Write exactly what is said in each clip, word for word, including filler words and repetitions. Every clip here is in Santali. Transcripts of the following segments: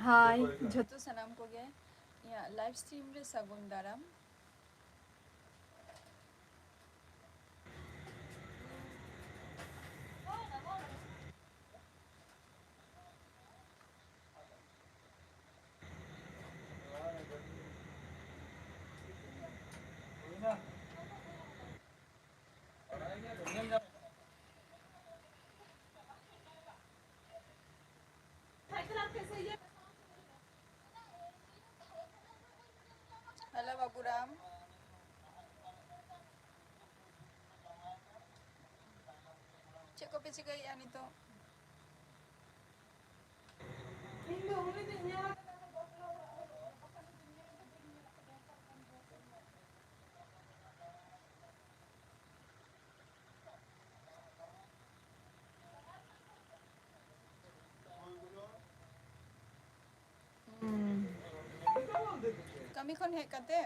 ᱦᱟᱭ ᱡᱷᱚᱛᱚ ᱥᱟᱱᱟᱢ ᱠᱚᱜᱮ ᱤᱧᱟᱹᱜ live stream ᱨᱮ ᱥᱟᱹᱜᱩᱱ ᱫᱟᱨᱟᱢ᱾ ᱦᱮᱞᱳ ᱵᱟᱹᱵᱩᱨᱟᱢ, ᱪᱮᱫ ᱠᱚᱯᱮ ᱪᱤᱠᱟᱹᱭᱮᱫᱼᱟ ᱱᱤᱛᱚᱜ? ᱦᱩᱸ᱾ ᱠᱟᱹᱢᱤ ᱠᱷᱚᱱ ᱦᱮᱡ ᱠᱟᱛᱮ?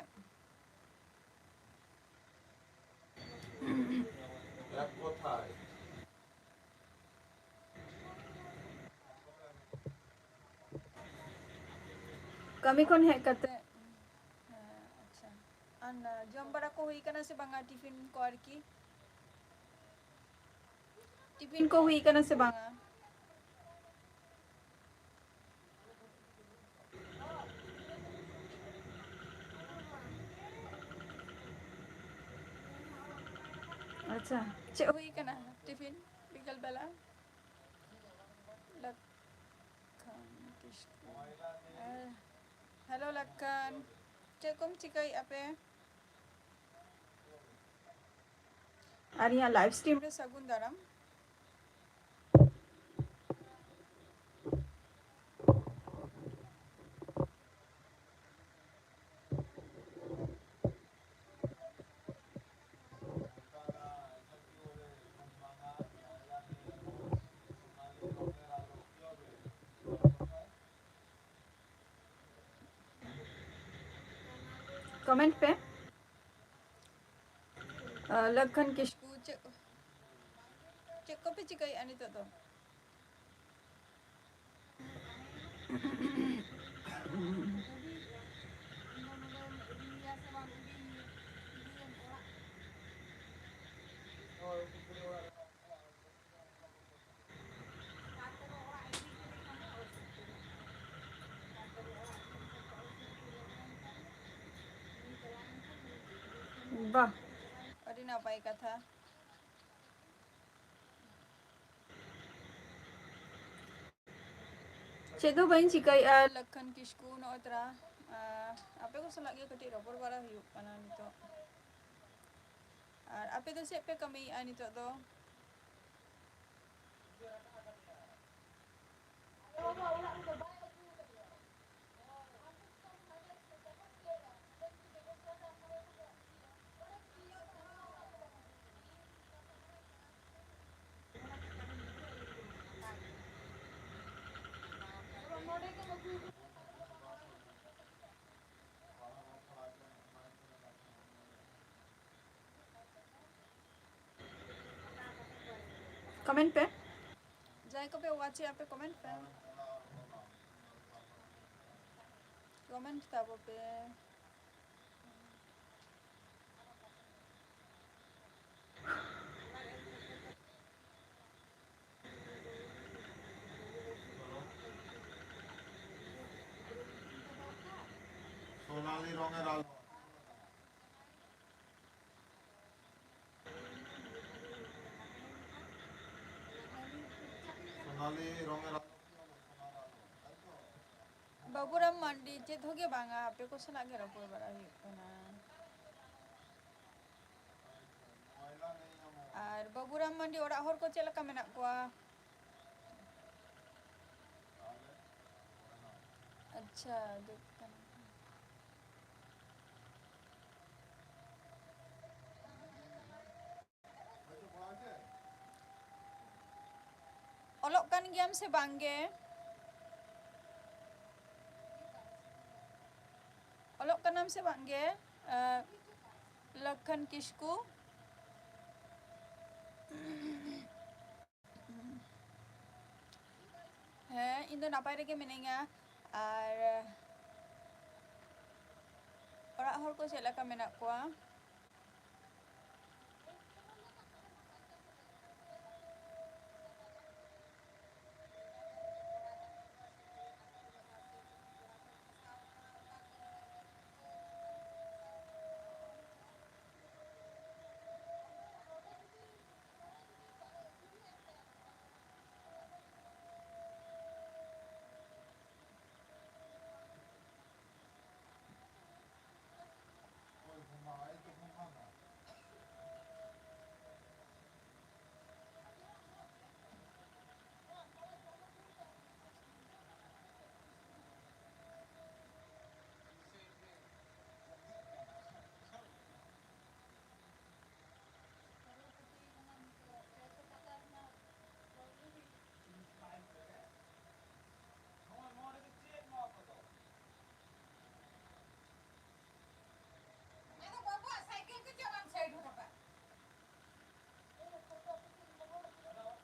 ᱠᱟᱹᱢᱤ ᱠᱷᱚᱱ ᱦᱮᱡ ᱠᱟᱛᱮ, ᱦᱮᱸ, ᱟᱪᱪᱷᱟ᱾ ᱟᱨ ᱡᱚᱢ ᱵᱟᱲᱟ ᱠᱚ ᱦᱩᱭ ᱠᱟᱱᱟ ᱥᱮ ᱵᱟᱝᱟ, ᱴᱤᱯᱷᱤᱱ ᱠᱚ ᱟᱨᱠᱤ? ᱴᱤᱯᱷᱤᱱ ᱠᱚ ᱦᱩᱭ ᱠᱟᱱᱟ ᱥᱮ ᱵᱟᱝᱟ? ᱟᱪᱪᱷᱟ, ᱪᱮᱫ ᱦᱩᱭ ᱠᱟᱱᱟ ᱴᱤᱯᱷᱤᱱ ᱵᱤᱠᱮᱞ ᱵᱮᱞᱟ? ᱞᱟᱠᱷᱟᱱ ᱠᱤᱥᱠᱩ᱾ ᱦᱮᱸ᱾ ᱦᱮᱞᱳ ᱞᱟᱠᱷᱟᱱ, ᱪᱮᱫ ᱠᱚᱢ ᱪᱤᱠᱟᱹᱭᱮᱫᱼᱟ ᱯᱮ? ᱟᱨ ᱤᱧᱟᱹᱜ live stream ᱨᱮ ᱥᱟᱹᱜᱩᱱ ᱫᱟᱨᱟᱢ᱾ ᱠᱚᱢᱮᱱᱴ ᱯᱮ᱾ ᱟᱨ ᱞᱟᱠᱷᱟᱱ ᱠᱤᱥᱠᱩ, ᱪᱮᱫ ᱠᱚ, ᱪᱮᱫ ᱠᱚᱯᱮ ᱪᱤᱠᱟᱹᱭᱮᱫᱼᱟ ᱱᱤᱛᱚᱜ ᱫᱚ? ᱵᱟᱦ, ᱟᱹᱰᱤ ᱱᱟᱯᱟᱭ ᱠᱟᱛᱷᱟ᱾ ᱪᱮᱫ ᱦᱚᱸ ᱵᱟᱹᱧ ᱪᱤᱠᱟᱹᱭᱮᱫᱼᱟ, ᱞᱟᱠᱷᱟᱱ ᱠᱤᱥᱠᱩ ᱱᱚᱜᱼᱚᱭ ᱛᱨᱟ, ᱟᱨ ᱟᱯᱮ ᱠᱚ ᱥᱟᱞᱟᱜ ᱜᱮ ᱠᱟᱹᱴᱤᱡ ᱨᱚᱯᱚᱲ ᱵᱟᱲᱟ ᱦᱩᱭᱩᱜ ᱠᱟᱱᱟ ᱱᱤᱛᱚᱜ᱾ ᱟᱨ ᱟᱯᱮ ᱫᱚ ᱪᱮᱫ ᱯᱮ ᱠᱟᱹᱢᱤᱭᱮᱫᱼᱟ ᱱᱤᱛᱚᱜ ᱫᱚ? ᱠᱚᱢᱮᱱᱴ ᱯᱮ᱾ ᱡᱟᱦᱟᱸᱭ ᱠᱚᱯᱮ ᱣᱟᱪᱮᱫᱼᱟ ᱯᱮ, ᱠᱚᱢᱮᱱᱴ ᱯᱮ᱾ ᱠᱚᱢᱮᱱᱴ ᱛᱟᱵᱚ ᱯᱮ᱾ সোনালী রঙের আলো। সোনালী রঙের আলো। ᱵᱟᱹᱵᱩᱨᱟᱢ ᱢᱟᱱᱰᱤ, ᱪᱮᱫ ᱦᱚᱸ ᱜᱮ ᱵᱟᱝᱟ, ᱟᱯᱮ ᱠᱚ ᱥᱟᱞᱟᱜ ᱜᱮ ᱨᱚᱯᱚᱲ ᱵᱟᱲᱟ ᱦᱩᱭᱩᱜ ᱠᱟᱱᱟ᱾ ᱟᱨ ᱵᱟᱹᱵᱩᱨᱟᱢ ᱢᱟᱱᱰᱤ ᱚᱲᱟᱜ ᱦᱚᱲ ᱠᱚ ᱪᱮᱫ ᱞᱮᱠᱟ ᱢᱮᱱᱟᱜ ᱠᱚᱣᱟ? ᱟᱪᱪᱷᱟ, ᱡᱩᱛ ᱠᱟᱱᱟ᱾ ᱚᱞᱚᱜ ᱠᱟᱱ ᱜᱮᱭᱟᱢ ᱥᱮ ᱵᱟᱝ ᱜᱮ? ᱚᱞᱚᱜ ᱠᱟᱱᱟ ᱥᱮ ᱵᱟᱝ ᱜᱮ? ᱞᱚᱠᱠᱷᱚᱱ ᱠᱤᱥᱠᱩ᱾ ᱦᱮᱸ, ᱤᱧ ᱫᱚ ᱱᱟᱯᱟᱭ ᱨᱮᱜᱮ ᱢᱤᱱᱟᱹᱧᱟ᱾ ᱟᱨ ᱚᱲᱟᱜ ᱦᱚᱲ ᱠᱚ ᱪᱮᱫ ᱞᱮᱠᱟ ᱢᱮᱱᱟᱜ ᱠᱚᱣᱟ?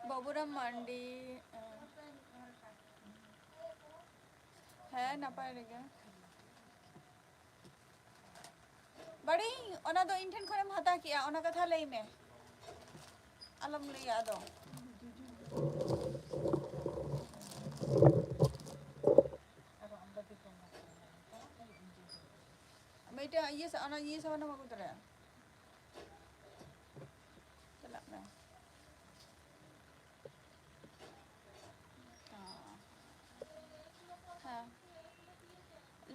ᱵᱟᱹᱵᱩᱨᱟᱢ ᱢᱟᱱᱰᱤ, ᱦᱮᱸ, ᱱᱟᱯᱟᱭ ᱨᱮᱜᱮ᱾ ᱵᱟᱲᱮ, ᱚᱱᱟ ᱫᱚ ᱤᱧ ᱴᱷᱮᱱ ᱠᱷᱚᱱᱮᱢ ᱦᱟᱛᱟᱣ ᱠᱮᱜᱼᱟ, ᱚᱱᱟ ᱠᱟᱛᱷᱟ ᱞᱟᱹᱭ ᱢᱮ, ᱟᱞᱚᱢ ᱞᱟᱹᱭᱟ ᱟᱫᱚ᱾ ᱢᱤᱫᱴᱟᱝ ᱤᱭᱟᱹ ᱥᱟ-, ᱚᱱᱟ ᱤᱭᱟᱹ ᱥᱟᱢᱟᱱᱮᱢ ᱟᱹᱜᱩ ᱛᱚᱨᱟᱭᱟ᱾ ᱪᱟᱞᱟᱜ ᱢᱮ᱾ ᱦᱮᱸ᱾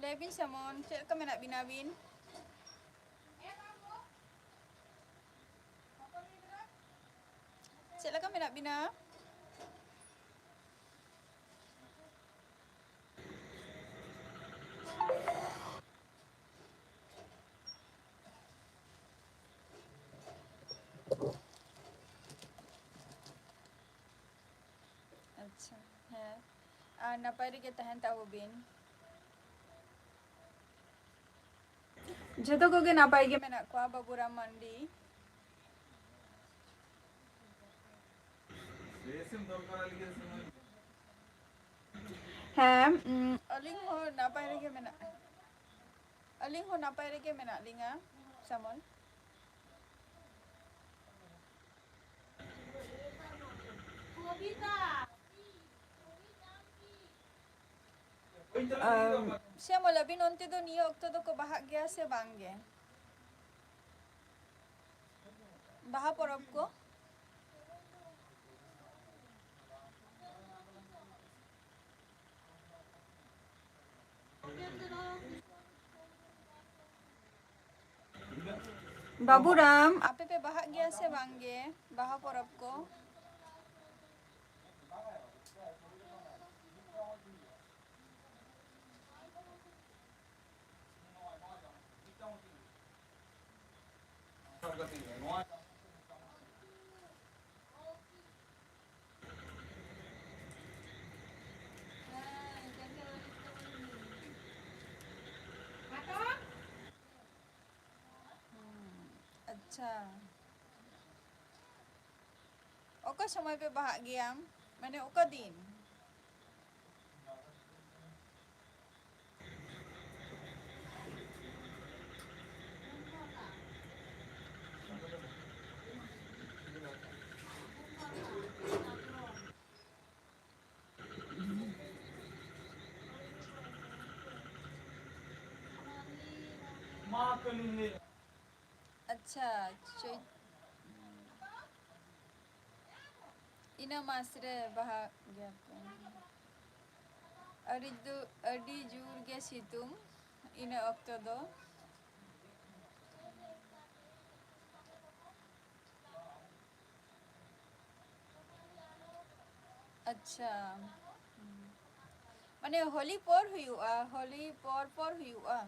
ᱞᱟᱹᱭ ᱵᱤᱱ ᱥᱮᱢᱚᱱ, ᱪᱮᱫ ᱞᱮᱠᱟ ᱢᱮᱱᱟᱜ ᱵᱤᱱᱟ ᱟᱹᱵᱤᱱ? ᱪᱮᱫ ᱞᱮᱠᱟ ᱢᱮᱱᱟᱜ ᱵᱤᱱᱟ? ᱟᱪᱪᱷᱟ, ᱦᱮᱸ, ᱟᱨ ᱱᱟᱯᱟᱭ ᱨᱮᱜᱮ ᱛᱟᱦᱮᱱ ᱛᱟᱵᱚ ᱵᱤᱱ᱾ ᱡᱷᱚᱛᱚ ᱠᱚᱜᱮ ᱱᱟᱯᱟᱭ ᱜᱮ ᱢᱮᱱᱟᱜ ᱠᱚᱣᱟ, ᱵᱟᱹᱵᱩᱨᱟᱢ ᱢᱟᱱᱰᱤ᱾ ᱦᱮᱸ, ᱩᱢ, ᱟᱹᱞᱤᱧ ᱦᱚᱸ ᱱᱟᱯᱟᱭ ᱨᱮᱜᱮ ᱢᱮᱱᱟᱜ, ᱟᱹᱞᱤᱧ ᱦᱚᱸ ᱱᱟᱯᱟᱭ ᱨᱮᱜᱮ ᱢᱮᱱᱟᱜ ᱞᱤᱧᱟ, ᱥᱟᱢᱚᱞ᱾ ᱟᱢ, ᱥᱮ ᱢᱟᱹᱭ, ᱟᱹᱵᱤᱱ ᱚᱱᱛᱮ ᱫᱚ ᱱᱤᱭᱟᱹ ᱚᱠᱛᱚ ᱫᱚᱠᱚ ᱵᱟᱦᱟᱜ ᱜᱮᱭᱟ ᱥᱮ ᱵᱟᱝ ᱜᱮ? ᱵᱟᱦᱟ ᱯᱚᱨᱚᱵᱽ ᱠᱚ? ᱵᱟᱹᱵᱩᱨᱟᱢ, ᱟᱯᱮ ᱯᱮ ᱵᱟᱦᱟᱜ ᱜᱮᱭᱟ ᱥᱮ ᱵᱟᱝ ᱜᱮ ᱵᱟᱦᱟ ᱯᱚᱨᱚᱵᱽ ᱠᱚ? ᱦᱩᱸ, ᱟᱪᱪᱷᱟ᱾ ᱚᱠᱟ ᱥᱚᱢᱚᱭ ᱯᱮ ᱵᱟᱦᱟᱜ ᱜᱮᱭᱟ? ᱢᱟᱱᱮ ᱚᱠᱟ ᱫᱤᱱ? ᱟᱪᱪᱷᱟ, ᱪᱳᱭ-, ᱤᱱᱟᱹ ᱢᱟᱥ ᱨᱮ ᱵᱟᱦᱟᱜ ᱜᱮᱭᱟ ᱠᱚ᱾ ᱟᱹᱰᱤ ᱫᱩ-, ᱟᱹᱰᱤ ᱡᱳᱨ ᱜᱮ ᱥᱤᱛᱩᱝ ᱤᱱᱟᱹ ᱚᱠᱛᱚ ᱫᱚ᱾ ᱟᱪᱪᱷᱟ, ᱦᱩᱸ᱾ ᱢᱟᱱᱮ ᱦᱳᱞᱤ ᱯᱚᱨ ᱦᱩᱭᱩᱜᱼᱟ, ᱦᱳᱞᱤ ᱯᱚᱨ ᱯᱚᱨ ᱦᱩᱭᱩᱜᱼᱟ᱾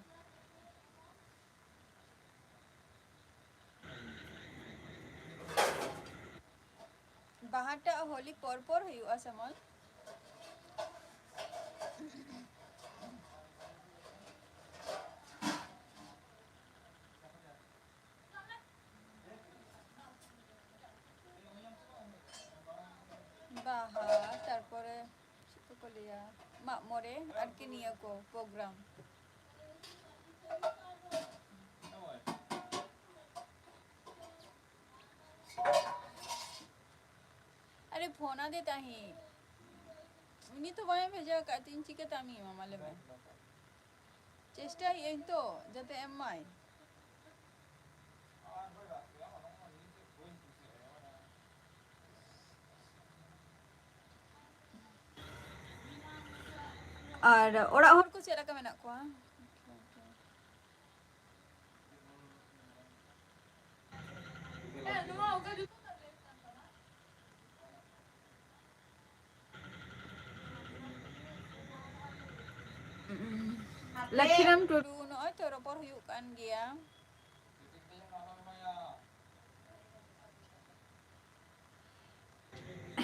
ᱵᱟᱦᱟᱴᱟᱜ ᱦᱳᱞᱤ ᱯᱚᱨ ᱯᱚᱨ ᱦᱩᱭᱩᱜᱼᱟ, ᱥᱮᱢᱚᱞ᱾ ᱢᱟᱜ ᱢᱚᱬᱮ ᱟᱨᱠᱤ ᱱᱤᱭᱟᱹ ᱠᱚ ᱯᱨᱳᱜᱨᱟᱢ᱾ ᱟᱨᱮ ᱯᱷᱳᱱ ᱟᱫᱮ ᱛᱟᱦᱮᱸᱫ, ᱩᱱᱤ ᱛᱚ ᱵᱟᱭ ᱵᱷᱮᱡᱟ ᱟᱠᱟᱫ ᱛᱤᱧ, ᱪᱤᱠᱟᱹᱛᱮ ᱟᱢᱤᱧ ᱮᱢᱟᱢᱟ ᱞᱟᱹᱭ ᱢᱮ? ᱪᱮᱥᱴᱟᱭᱮᱫ ᱟᱹᱧ ᱛᱚ ᱡᱟᱛᱮ ᱮᱢ ᱢᱟᱭ᱾ ᱟᱨ ᱚᱲᱟᱜ ᱦᱚᱲ ᱠᱚ ᱪᱮᱫ ᱞᱮᱠᱟ ᱢᱮᱱᱟᱜ ᱠᱚᱣᱟ? ᱞᱚᱠᱠᱷᱤᱨᱟᱢ ᱴᱩᱰᱩ, ᱱᱚᱜᱼᱚᱭ ᱛᱚ ᱨᱚᱯᱚᱲ ᱦᱩᱭᱩᱜ ᱠᱟᱱ ᱜᱮᱭᱟ᱾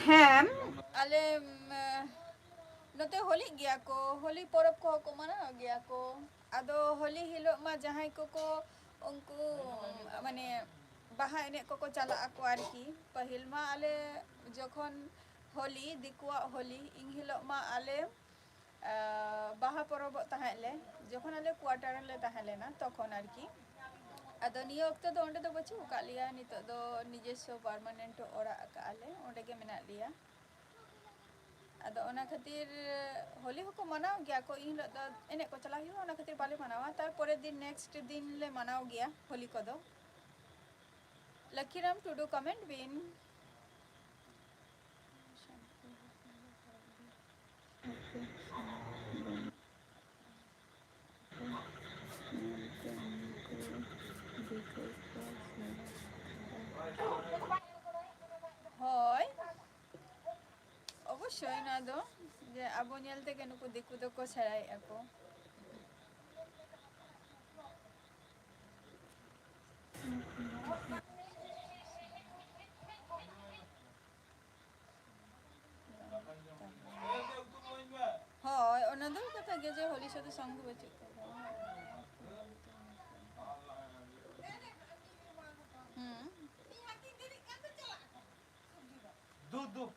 ᱦᱮᱸ, ᱟᱞᱮ, ᱩᱢ, ᱱᱚᱛᱮ ᱦᱳᱞᱤᱜ ᱜᱮᱭᱟ ᱠᱚ, ᱦᱳᱞᱤ ᱯᱚᱨᱚᱵᱽ ᱠᱚᱦᱚᱸ ᱠᱚ ᱢᱟᱱᱟᱣ ᱜᱮᱭᱟ ᱠᱚ᱾ ᱟᱫᱚ ᱦᱳᱞᱤ ᱦᱤᱞᱳᱜ ᱢᱟ ᱡᱟᱦᱟᱸᱭ ᱠᱚᱠᱚ, ᱩᱱᱠᱩ, ᱢᱟᱱᱮ, ᱵᱟᱦᱟ ᱮᱱᱮᱡ ᱠᱚᱠᱚ ᱪᱟᱞᱟᱜ ᱟᱠᱚ ᱟᱨᱠᱤ᱾ ᱯᱟᱹᱦᱤᱞ ᱢᱟ ᱟᱞᱮ ᱡᱚᱠᱷᱚᱱ ᱦᱳᱞᱤ, ᱫᱤᱠᱩᱣᱟᱜ ᱦᱳᱞᱤ, ᱤᱱ ᱦᱤᱞᱳᱜ ᱢᱟ ᱟᱞᱮ ᱟᱸ, ᱵᱟᱦᱟ ᱯᱚᱨᱚᱵᱚᱜ ᱛᱟᱦᱮᱸᱫ ᱞᱮ, ᱡᱚᱠᱷᱚᱱ ᱟᱞᱮ quarter ᱨᱮᱞᱮ ᱛᱟᱦᱮᱸ ᱞᱮᱱᱟ, ᱛᱚᱠᱷᱚᱱ ᱟᱨᱠᱤ᱾ ᱟᱫᱚ ᱱᱤᱭᱟᱹ ᱚᱠᱛᱚ ᱫᱚ ᱚᱸᱰᱮ ᱫᱚ ᱵᱟᱹᱪᱩᱜ ᱟᱠᱟᱫ ᱞᱮᱭᱟ, ᱱᱤᱛᱚᱜ ᱫᱚ ᱱᱤᱡᱮᱥᱥᱚ permanent ᱚᱲᱟᱜ ᱟᱠᱟᱫᱼᱟ ᱞᱮ, ᱚᱸᱰᱮ ᱜᱮ ᱢᱮᱱᱟᱜ ᱞᱮᱭᱟ᱾ ᱟᱫᱚ ᱚᱱᱟ ᱠᱷᱟᱹᱛᱤᱨ ᱦᱳᱞᱤ ᱦᱚᱸᱠᱚ ᱢᱟᱱᱟᱣ ᱜᱮᱭᱟ ᱠᱚ, ᱤᱱ ᱦᱤᱞᱳᱜ ᱫᱚ ᱮᱱᱮᱡ ᱠᱚ ᱪᱟᱞᱟᱜ ᱦᱩᱭᱩᱜᱼᱟ, ᱚᱱᱟ ᱠᱷᱟᱹᱛᱤᱨ ᱵᱟᱞᱮ ᱢᱟᱱᱟᱣᱟ᱾ ᱛᱟᱨᱯᱚᱨᱮᱨ ᱫᱤᱱ, next ᱫᱤᱱ ᱞᱮ ᱢᱟᱱᱟᱣ ᱜᱮᱭᱟ ᱦᱳᱞᱤ ᱠᱚᱫᱚ᱾ ᱞᱚᱠᱠᱷᱤᱨᱟᱢ ᱴᱩᱰᱩ, comment ᱵᱤᱱ᱾ ᱦᱳᱭ, ᱚᱵᱚᱥᱥᱳᱭ ᱱᱚᱣᱟ ᱫᱚ ᱡᱮ ᱟᱵᱚ ᱧᱮᱞ ᱛᱮᱜᱮ ᱱᱩᱠᱩ ᱫᱤᱠᱩ ᱫᱚᱠᱚ ᱥᱮᱬᱟᱭᱮᱫᱼᱟ ᱠᱚ᱾ ᱦᱳᱭ, ᱚᱱᱟ ᱫᱚ ᱠᱟᱛᱷᱟ ᱜᱮ ᱡᱮ ᱦᱳᱞᱤ ᱥᱟᱛᱮ ᱥᱚᱝ ᱫᱚ ᱵᱟᱹᱪᱩᱜ ᱛᱟᱠᱚᱣᱟ᱾ ᱦᱩᱸ᱾ ᱫᱩ, ᱫᱩ᱾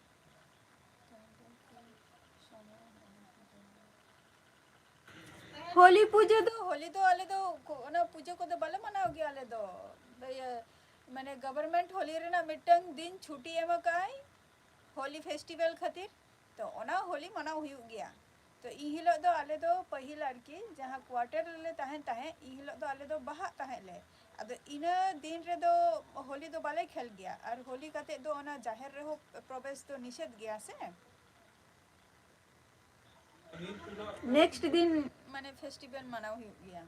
ᱦᱳᱞᱤ ᱯᱩᱡᱟᱹ ᱫᱚ, ᱦᱳᱞᱤ ᱫᱚ ᱟᱞᱮ ᱫᱚ ᱠᱚ-, ᱚᱱᱟ ᱯᱩᱡᱟᱹ ᱠᱚᱫᱚ ᱵᱟᱞᱮ ᱢᱟᱱᱟᱣ ᱜᱮᱭᱟ ᱟᱞᱮ ᱫᱚ᱾ ᱤᱭᱟᱹ, ᱢᱟᱱᱮ government ᱦᱳᱞᱤ ᱨᱮᱱᱟᱜ ᱢᱤᱫᱴᱟᱝ ᱫᱤᱱ ᱪᱷᱩᱴᱤ ᱮᱢ ᱟᱠᱟᱫᱟᱭ ᱦᱳᱞᱤ festival ᱠᱷᱟᱹᱛᱤᱨ, ᱛᱚ ᱚᱱᱟ ᱦᱳᱞᱤ ᱢᱟᱱᱟᱣ ᱦᱩᱭᱩᱜ ᱜᱮᱭᱟ᱾ ᱛᱚ ᱤᱱ ᱦᱤᱞᱳᱜ ᱫᱚ ᱟᱞᱮ ᱫᱚ ᱯᱟᱹᱦᱤᱞ ᱟᱨᱠᱤ ᱡᱟᱦᱟᱸ quarter ᱨᱮᱞᱮ ᱛᱟᱦᱮᱱ ᱛᱟᱦᱮᱸᱫ, ᱤᱱ ᱦᱤᱞᱳᱜ ᱫᱚ ᱟᱞᱮ ᱫᱚ ᱵᱟᱦᱟᱜ ᱛᱟᱦᱮᱸᱫ ᱞᱮ᱾ ᱟᱫᱚ ᱤᱱᱟᱹ ᱫᱤᱱ ᱨᱮᱫᱚ ᱦᱳᱞᱤ ᱫᱚ ᱵᱟᱞᱮ ᱠᱷᱮᱞ ᱜᱮᱭᱟ, ᱟᱨ ᱦᱳᱞᱤ ᱠᱟᱛᱮ ᱫᱚ ᱚᱱᱟ ᱡᱟᱦᱮᱨ ᱨᱮᱦᱚᱸ ᱯᱨᱚᱵᱮᱥ ᱫᱚ ᱱᱤᱥᱮᱫ ᱜᱮᱭᱟ ᱥᱮ᱾ Next ᱫᱤᱱ ᱢᱟᱱᱮ festival ᱢᱟᱱᱟᱣ ᱦᱩᱭᱩᱜ ᱜᱮᱭᱟ᱾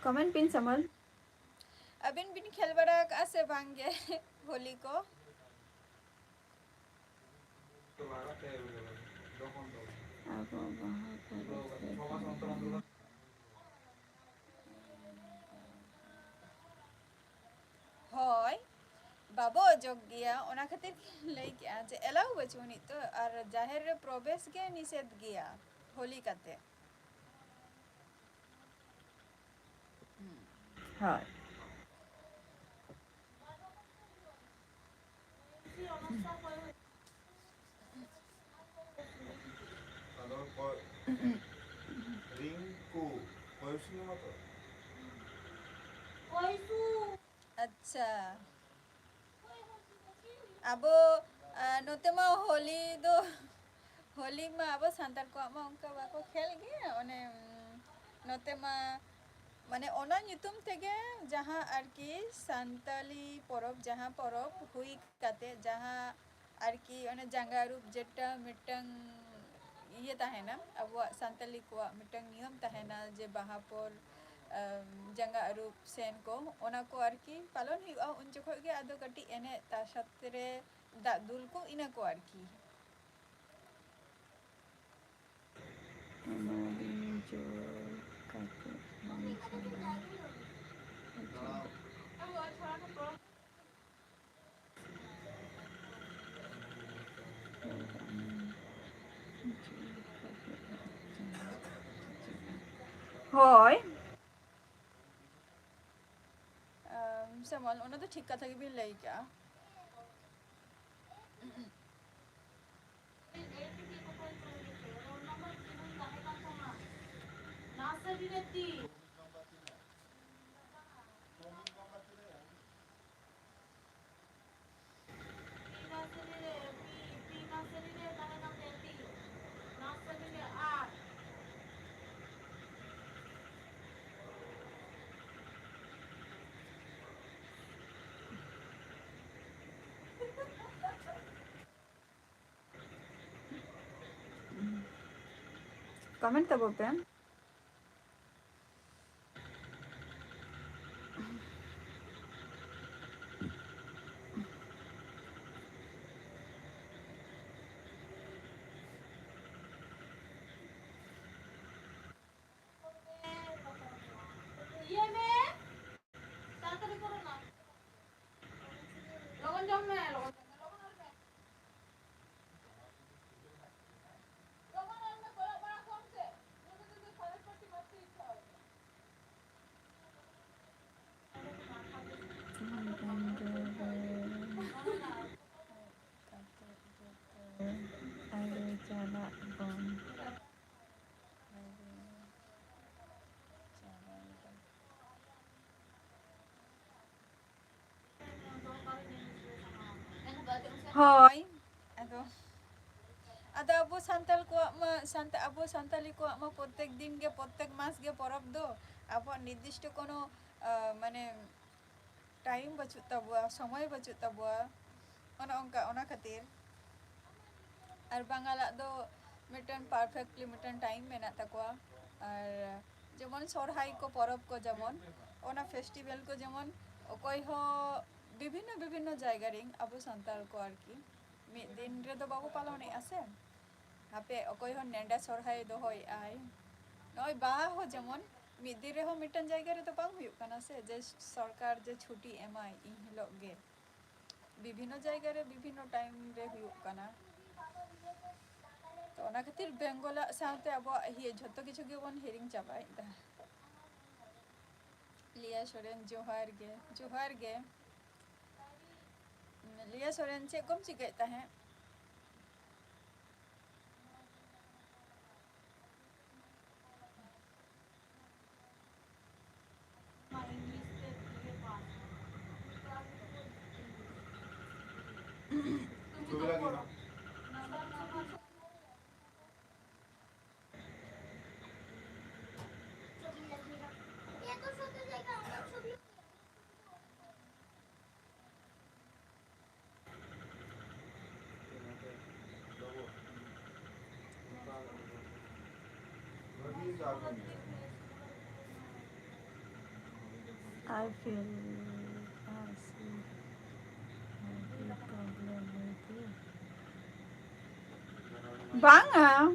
Comment ᱯᱤᱱ ᱥᱟᱢᱟᱞ᱾ ᱟᱹᱵᱤᱱ ᱵᱤᱱ ᱠᱷᱮᱞ ᱵᱟᱲᱟ ᱟᱠᱟᱫᱼᱟ ᱥᱮ ᱵᱟᱝ ᱜᱮ ᱦᱳᱞᱤ ᱠᱚ? ᱟᱵᱚ ᱵᱟᱦᱟ ᱯᱚᱨᱚᱵᱽ ᱨᱮ ᱦᱳᱭ, ᱵᱟᱵᱚ ᱚᱡᱚᱜ ᱜᱮᱭᱟ, ᱚᱱᱟ ᱠᱷᱟᱹᱛᱤᱨ ᱜᱮ ᱞᱟᱹᱭ ᱠᱮᱜᱼᱟ ᱡᱮ allow ᱵᱟᱹᱪᱩᱜ ᱟᱹᱱᱤᱡ ᱛᱚ, ᱟᱨ ᱡᱟᱦᱮᱨ ᱨᱮ ᱯᱨᱚᱵᱮᱥ ᱜᱮ ᱱᱤᱥᱮᱫ ᱜᱮᱭᱟ ᱦᱳᱞᱤ ᱠᱟᱛᱮ᱾ ᱦᱳᱭ᱾ ᱟᱪᱪᱷᱟ᱾ ᱟᱵᱚ, ᱟ, ᱱᱚᱛᱮ ᱢᱟ ᱦᱳᱞᱤ ᱫᱚ, ᱦᱳᱞᱤ ᱢᱟ ᱟᱵᱚ ᱥᱟᱱᱛᱟᱲ ᱠᱚᱣᱟᱜ ᱢᱟ ᱚᱱᱠᱟ ᱵᱟᱠᱚ ᱠᱷᱮᱞ ᱜᱮᱭᱟ᱾ ᱚᱱᱮ, ᱩᱢ, ᱱᱚᱛᱮ ᱢᱟ, ᱢᱟᱱᱮ, ᱚᱱᱟ ᱧᱩᱛᱩᱢ ᱛᱮᱜᱮ ᱡᱟᱦᱟᱸ ᱟᱨᱠᱤ ᱥᱟᱱᱛᱟᱞᱤ ᱯᱚᱨᱚᱵᱽ, ᱡᱟᱦᱟᱸ ᱯᱚᱨᱚᱵᱽ ᱦᱩᱭ ᱠᱟᱛᱮ, ᱡᱟᱦᱟᱸ ᱟᱨᱠᱤ ᱚᱱᱮ ᱡᱟᱸᱜᱟ ᱟᱹᱨᱩᱵ ᱡᱮᱴᱟ ᱢᱤᱫᱴᱟᱝ ᱤᱭᱟᱹ ᱛᱟᱦᱮᱱᱟ, ᱟᱵᱚᱣᱟᱜ ᱥᱟᱱᱛᱟᱞᱤ ᱠᱚᱣᱟᱜ ᱢᱤᱫᱴᱟᱝ ᱱᱤᱭᱚᱢ ᱛᱟᱦᱮᱱᱟ ᱡᱮ ᱵᱟᱦᱟ ᱯᱚᱨ, ᱟᱢ, ᱡᱟᱸᱜᱟ ᱟᱹᱨᱩᱵ ᱥᱮᱱ ᱠᱚ, ᱚᱱᱟ ᱠᱚ ᱟᱨᱠᱤ ᱯᱟᱞᱚᱱ ᱦᱩᱭᱩᱜᱼᱟ᱾ ᱩᱱ ᱡᱚᱠᱷᱚᱡ ᱜᱮ ᱟᱫᱚ ᱠᱟᱹᱴᱤᱡ ᱮᱱᱮᱡ ᱛᱟᱥᱟᱫ ᱨᱮ ᱫᱟᱜ ᱫᱩᱞ ᱠᱚ, ᱤᱱᱟᱹ ᱠᱚ ᱟᱨᱠᱤ᱾ ᱚᱱᱟ ᱫᱤᱱ ᱡᱳᱨ ᱠᱟᱛᱮ ᱵᱟᱝ ᱪᱟᱞᱟᱜ᱾ ᱦᱳᱭ᱾ ᱟᱢ, ᱥᱮᱢᱚᱞ, ᱚᱱᱟ ᱫᱚ ᱴᱷᱤᱠ ᱠᱟᱛᱷᱟ ᱜᱮᱵᱤᱱ ᱞᱟᱹᱭ ᱠᱟᱜᱼᱟ᱾ ᱮᱭᱤᱴ ᱨᱮ ᱪᱮᱫ ᱠᱚ ᱯᱚᱨᱤᱠᱠᱷᱟ ᱦᱩᱭᱩᱜ ᱛᱮ? ᱨᱳᱞ ᱱᱟᱢᱵᱟᱨ ᱛᱤᱱᱟᱹᱜ ᱛᱟᱦᱮᱸ ᱠᱟᱱ ᱛᱟᱢᱟ? ᱱᱟᱨᱥᱟᱨᱤ ᱨᱮ ᱛᱤᱱ᱾ ᱯᱨᱤ ᱱᱟᱨᱥᱟᱨᱤ ᱨᱮ, ᱯᱨᱤ, ᱯᱨᱤ ᱱᱟᱨᱥᱟᱨᱤ ᱨᱮ ᱛᱟᱦᱮᱸ ᱠᱟᱱ ᱛᱟᱭᱟ ᱛᱤᱱ᱾ ᱱᱟᱨᱥᱟᱨᱤ ᱨᱮ ᱟᱴ᱾ ᱠᱚᱢᱮᱱᱴ ᱛᱟᱵᱚ ᱯᱮ᱾ ᱤᱭᱟᱹᱭ ᱢᱮ, ᱛᱟᱲᱟᱛᱟᱲᱤ ᱠᱚᱨᱚ ᱱᱟ᱾ ᱞᱚᱜᱚᱱ ᱡᱚᱢ ᱢᱮ, ᱞᱚᱜᱚᱱ ᱡᱚᱢ ᱢᱮ, ᱞᱚᱜᱚᱱ ᱟᱨ ᱢᱮ᱾ ᱞᱚᱜᱚᱱ ᱟᱨ ᱢᱮ, ᱠᱚᱭᱚᱜ ᱵᱟᱲᱟ ᱠᱚᱢ ᱥᱮ᱾ ᱡᱚᱞᱫᱤ ᱡᱚᱞᱫᱤ ᱠᱷᱟᱱᱮᱠ ᱯᱟᱹᱴᱤ ᱵᱟᱹᱲᱛᱤ ᱤᱪᱪᱷᱟ ᱦᱩᱭᱩᱜᱼᱟ᱾ ᱟᱨ ᱪᱟᱞᱟᱜ ᱵᱚᱱ᱾ ᱦᱳᱭ, ᱟᱫᱚ, ᱟᱫᱚ ᱟᱵᱚ ᱥᱟᱱᱛᱟᱲ ᱠᱚᱣᱟᱜ ᱢᱟ, ᱥᱟᱱᱛᱟ-, ᱟᱵᱚ ᱥᱟᱱᱛᱟᱲᱤ ᱠᱚᱣᱟᱜ ᱢᱟ ᱯᱨᱚᱛᱮᱠ ᱫᱤᱱ ᱜᱮ, ᱯᱨᱚᱛᱮᱠ ᱢᱟᱥ ᱜᱮ ᱯᱚᱨᱚᱵᱽ ᱫᱚ᱾ ᱟᱵᱚᱣᱟᱜ ᱱᱤᱨᱫᱤᱥᱴᱚ ᱠᱳᱱᱳ, ᱟ, ᱢᱟᱱᱮ, ᱴᱟᱭᱤᱢ ᱵᱟᱹᱪᱩᱜ ᱛᱟᱵᱚᱣᱟ, ᱥᱚᱢᱚᱭ ᱵᱟᱹᱪᱩᱜ ᱛᱟᱵᱚᱣᱟ, ᱚᱱᱮ ᱚᱱᱠᱟ, ᱚᱱᱟ ᱠᱷᱟᱹᱛᱤᱨ᱾ ᱟᱨ ᱵᱟᱝᱜᱟᱞᱟᱜ ᱫᱚ ᱢᱤᱫᱴᱮᱱ perfectly ᱢᱤᱫᱴᱮᱱ ᱴᱟᱭᱤᱢ ᱢᱮᱱᱟᱜ ᱛᱟᱠᱚᱣᱟ᱾ ᱟᱨ ᱡᱮᱢᱚᱱ ᱥᱚᱨᱦᱟᱭ ᱠᱚ, ᱯᱚᱨᱚᱵᱽ ᱠᱚ, ᱡᱮᱢᱚᱱ ᱚᱱᱟ ᱯᱷᱮᱥᱴᱤᱵᱷᱮᱞ ᱠᱚ, ᱡᱮᱢᱚᱱ ᱚᱠᱚᱭ ᱦᱚᱸ ᱵᱤᱵᱷᱤᱱᱱᱚ ᱵᱤᱵᱷᱤᱱᱱᱚ ᱡᱟᱭᱜᱟ ᱨᱮᱱ ᱟᱵᱚ ᱥᱟᱱᱛᱟᱲ ᱠᱚ ᱟᱨᱠᱤ ᱢᱤᱫ ᱫᱤᱱ ᱨᱮᱫᱚ ᱵᱟᱵᱚ ᱯᱟᱞᱚᱱᱮᱫᱼᱟ ᱥᱮ᱾ ᱦᱟᱯᱮ, ᱚᱠᱚᱭ ᱦᱚᱸ ᱱᱮᱰᱟ ᱥᱚᱨᱦᱟᱭ ᱫᱚᱦᱚᱭᱮᱫᱼᱟᱭ᱾ ᱱᱚᱜᱼᱚᱭ ᱵᱟᱦᱟ ᱦᱚᱸ ᱡᱮᱢᱚᱱ ᱢᱤᱫ ᱫᱤᱱ ᱨᱮᱦᱚᱸ ᱢᱤᱫᱴᱟᱝ ᱡᱟᱭᱜᱟ ᱨᱮᱫᱚ ᱵᱟᱝ ᱦᱩᱭᱩᱜ ᱠᱟᱱᱟ ᱥᱮ, ᱡᱮ ᱥᱚᱨᱠᱟᱨ ᱡᱮ ᱪᱷᱩᱴᱤ ᱮᱢᱟᱭ ᱤᱱ ᱦᱤᱞᱳᱜ ᱜᱮ᱾ ᱵᱤᱵᱷᱤᱱᱱᱚ ᱡᱟᱭᱜᱟ ᱨᱮ ᱵᱤᱵᱷᱤᱱᱱᱚ ᱴᱟᱭᱤᱢ ᱨᱮ ᱦᱩᱭᱩᱜ ᱠᱟᱱᱟ᱾ ᱛᱚ, ᱚᱱᱟ ᱠᱷᱟᱹᱛᱤᱨ ᱵᱮᱝᱜᱚᱞᱟᱜ ᱥᱟᱶᱛᱮ ᱟᱵᱚᱣᱟᱜ ᱤᱭᱟᱹ ᱡᱷᱚᱛᱚ ᱠᱤᱪᱷᱩ ᱜᱮᱵᱚᱱ ᱦᱤᱲᱤᱧ ᱪᱟᱵᱟᱭᱮᱫᱟ᱾ ᱞᱤᱭᱟ ᱥᱚᱨᱮᱱ, ᱡᱚᱦᱟᱨ ᱜᱮ, ᱡᱚᱦᱟᱨ ᱜᱮ᱾ ᱩᱢ, ᱞᱤᱭᱟ ᱥᱚᱨᱮᱱ, ᱪᱮᱫ ᱠᱚᱢ ᱪᱤᱠᱟᱹᱭᱮᱫ ᱛᱟᱦᱮᱸᱫ? I feel, I see, I feel problem with you. ᱵᱟᱝᱟ,